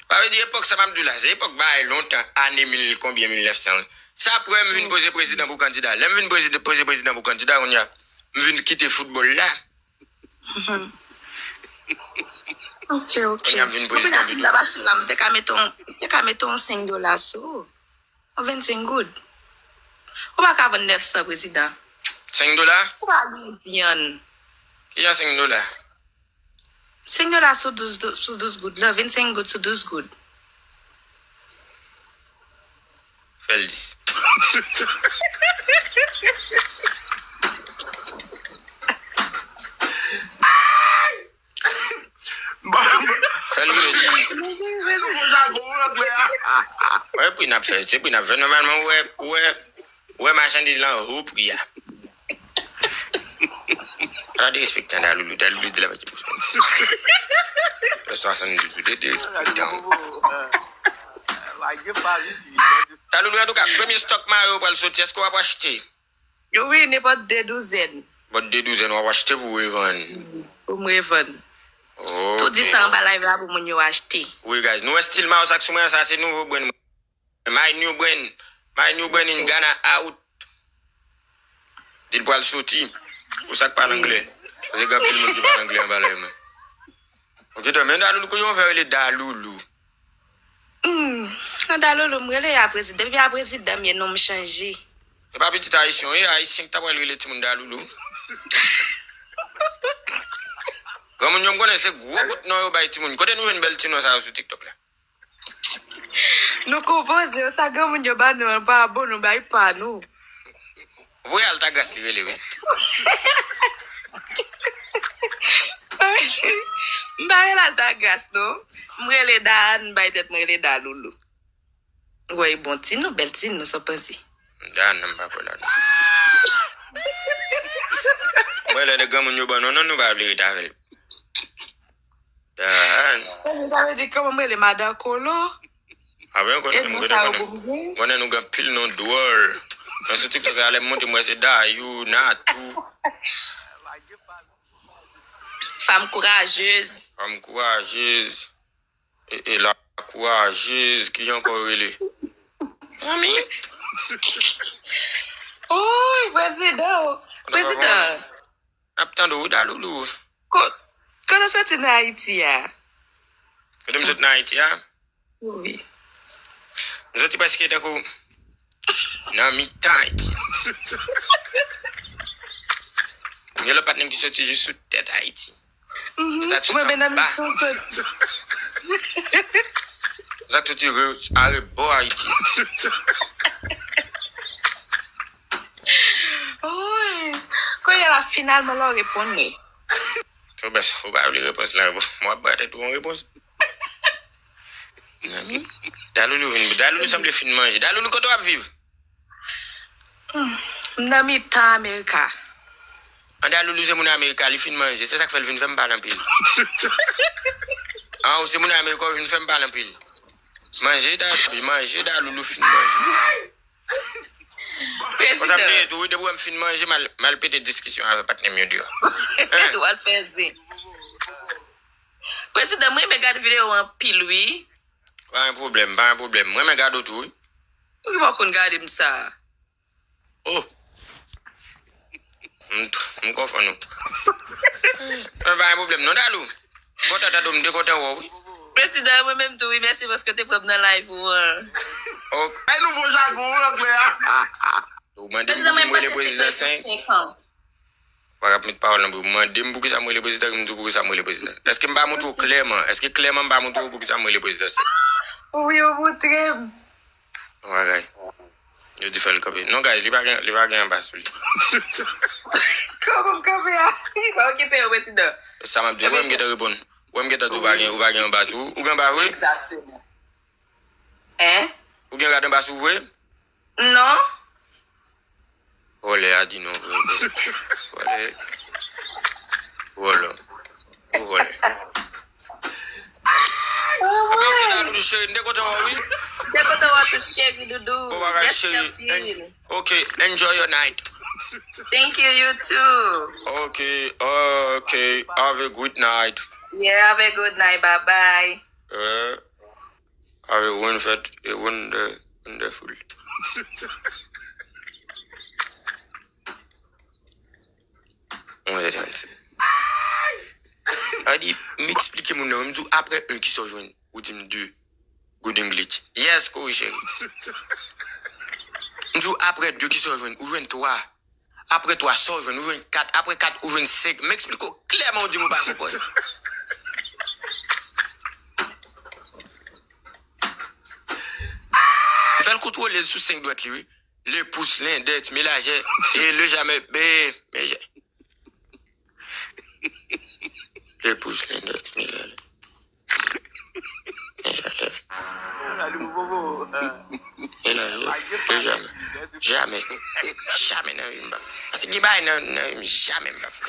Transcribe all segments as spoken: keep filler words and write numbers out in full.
Sa vle di epòk sa m ap di w la, se epòk bagay lontan, ane mil konbyen, mil nèf san. Sa prè m vin poze prezidan pou kandida. Lè m vin poze, poze prezidan pou kandida, kounye a, m vin kite foutbòl la. Ok, ok. Kounye a m vin prezidan. Kounye a si m ta pase la, m te ka mete yon, m te ka mete yon senk dola sou ou. Yon vennsenk goud. Ou pa ka vann nèf san, prezidan. Senk dola? Ou pa gen vyann. Ki jan senk dola? Senk dola sou douz, sou douz goud lan, vennsenk goud sou douz goud. Fè l dis. Fè l vire dis. Wè pri n ap fè, se pri n ap fè. Nòmalman, ou wè, ou wè, ou wè machandiz lan ho pri a. Ala derespektan Daloulou, Daloulou di l ap achte pou swasanndiz. Fè swasanndiz ou de derespektan. Daloulou, antouka, premye stòk mayo pral soti, èske w ap achte? Wi, nenpòt de douzèn. Nenpòt de douzèn, w ap achte pou w revann. Pou m revann. Tou di sa anba live la pou moun yo achte. Wi, guys, nou wè stil mayo sa k sou mwen an, sa se nouvo brand mwen. My new brand, my new brand in Ghana out. Di l pral soti. Ou sa k pale anglè. Paske gen anpil moun ki pale anglè anba live mwen. Ok, tan, men Daloulou, kote yon fè rele Daloulou? Hmm, nan Daloulou, m rele a prezidan. Depi a prezidan m ye, non m chanje. E pa pitit ayisyen w ye, ayisyen ki ta pral rele timoun Daloulou. Granmoun yo, m konnen se gwo bout non yo bay timoun. Kote nou jwenn bèl ti non sa yo sou TikTok la? Nou konpoze yo, sa granmoun yo ba nou an pa bon, nou bay pa nou. Voye Altagras li rele wi. M pa rele Altagras non. M rele Daan, m bay tèt mwen rele Daloulou. Woy, bon ti non, bèl ti non, sa w panse? Daan, non, m pa kwè ladan. Mwen lè nèg granmoun yo ban non, non, nou pa vle ret avè l. Daan. Sa vle di kòman m rele madan Kolo? Aben, konnen nou gen, konnen nou gen pil non dwòl. Men sou TikTok la, lè m monte, m wè se Dayou, Natou. Fanm kourajez. Fanm kourajez. E, e la kourajez, ki jan ankò yo rele? Manmi. Oy, prezidan. Prezidan. N ap tande w wi, Daloulou. Ko-, kote w soti nan Ayiti a? Kote m soti nan Ayiti a? Wi. M soti prèske tankou nan mitan Ayiti a. Gen lòt patnè m ki soti jis sou tèt Ayiti. Mwen menm nan mitan soti. Sa k soti arebò Ayiti. Woy. Kounye a la, finalman, la w reponn mwen. Tro bès, ou pa vle repons la, bon. Mwen ap ba tèt ou yon repons. Mezanmi, Daloulou vin, Daloulou sanble fin manje. Daloulou, kote w ap viv? M nan mitan Amerika. An, Daloulou se moun Amerika, li fin manje. Se sa k fè l vin fè m pale anpil. An, ou se moun Amerika, ou vin fè m pale anpil. Manje, Daloulou, manje, Daloulou fin manje. Konsa m te ye tou wi, depi w wè m fin manje, m al, m al pete diskisyon avè patnè m yo deyò. Ou al fè zen. Prezidan, m renmen gade videyo w anpil wi. Pa gen pwoblèm, pa gen pwoblèm. M renmen gade w tou wi. Ou ki pa konn gade m sa? Oh! M, m konfonn ou. Men pa gen pwoblèm non, Dalou. Kontan tande w, m te kontan wè w wi. Prezidan, mwen menm tou wi, mèsi paske w te pran m nan live ou an. Ok. Ay, nouvo jagon wi, anglè a. Ou mande m pou m rele prezidan senk. Ou pa ka met pawòl nan bouch. Mande m poukisa m rele prezidan, m di w poukisa m rele prezidan. Èske m pa montre w klèman? Èske klèman m pa montre w poukisa m rele prezidan senk? Wi, ou montre m. Yon bagay. Yo di fè l kanpe. Non, guys, li pa gen, li pa gen anba sou li. Kòman m kanpe a? Li pa okipe yo, prezidan. Sa m ap di w, wè m gentan reponn. Wè m gentan di w pa gen, ou pa gen anba sou ou. Ou gen anba vre? Egzakteman. Hein? Ou gen rad anba sou vre? Non. Vòlè a di non vre. Vòlè. Vòlè. Gwo vòlè. Ebyen, ok, Daloulou cheri, m te kontan wè w wi. M te kontan wè w tou, cheri doudou. Bon bagay, cheri. Mèsi anpil. Ok, enjoy your night. Thank you, you too. Ok, ok. Have a good night. Yeah, have a good night. Bye bye. Euh. Are wonderful, wonder, wonderful. Mwen te tande. A di, m eksplike moun nan, m di w apre un ki sa w jwenn, ou di m deux. Good English. Yes, kouri cheri. M di w apre deux ki sa w jwenn, ou jwenn trois. Apre twa, sa w jwenn, ou jwenn kat. Apre kat, ou jwenn senk. M eksplike w klèman, ou di m ou pa konprann. M fè l kontwole l sou senk dwèt li, wi. Le pouce, l'index, mi, la, je, e le jamais, be, me, je. Le pouce, l'index, mi, la, le. Mezanmi. Mezanmi. Mezanmi. Jamè. Jamè nan vi m pa. Paske gen bagay nan, nan vi m jamè m pa fè.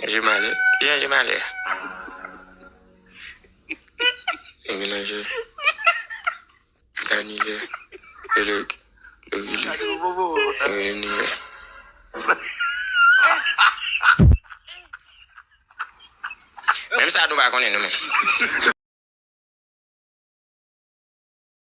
Jan je m ale. Jan je m ale a. E melanje. Danilè, Elek, Lokili, Renilè. Menm sa nou pa konnen nou menm.